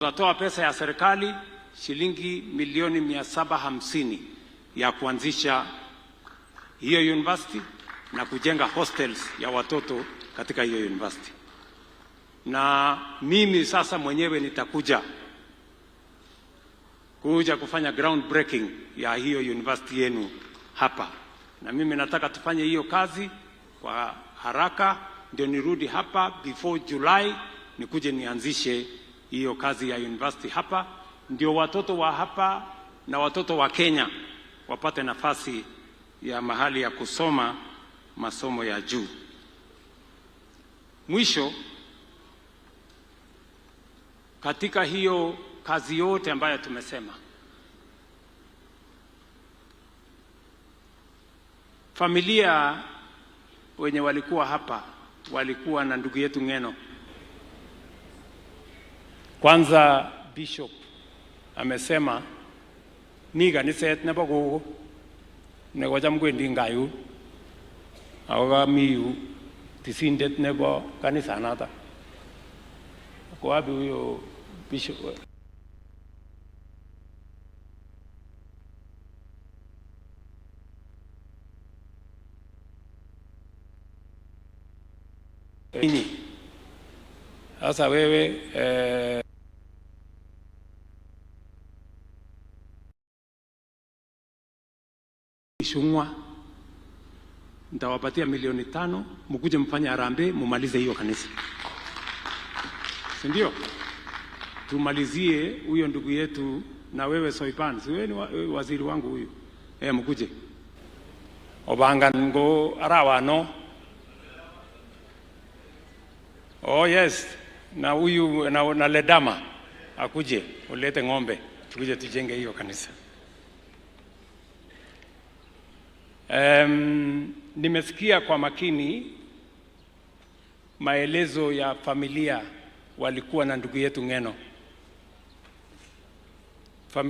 Tutatoa pesa ya serikali shilingi milioni 750 ya kuanzisha hiyo university na kujenga hostels ya watoto katika hiyo university. Na mimi sasa mwenyewe nitakuja kuja kufanya ground breaking ya hiyo university yenu hapa, na mimi nataka tufanye hiyo kazi kwa haraka, ndio nirudi hapa before July nikuje nianzishe hiyo kazi ya university hapa, ndio watoto wa hapa na watoto wa Kenya wapate nafasi ya mahali ya kusoma masomo ya juu. Mwisho, katika hiyo kazi yote ambayo tumesema, familia wenye walikuwa hapa walikuwa na ndugu yetu Ng'eno. Kwanza Bishop amesema mi kaniset nebo kogo nekocham kwendi ngayun ako kami yu tisindet nebo kanisanato. Ko wapi huyo bishop? Ninyi sasa wewe Ishung'wa nitawapatia milioni 5 mkuje mfanye harambee mumalize hiyo kanisa, si ndio? Tumalizie huyo ndugu yetu na wewe Soipan, si wewe ni waziri wangu huyu mkuje obangan go arawano. Oh yes, na huyu na Ledama akuje ulete ng'ombe tukuje tujenge hiyo kanisa. Nimesikia kwa makini maelezo ya familia walikuwa na ndugu yetu Ng'eno. Familia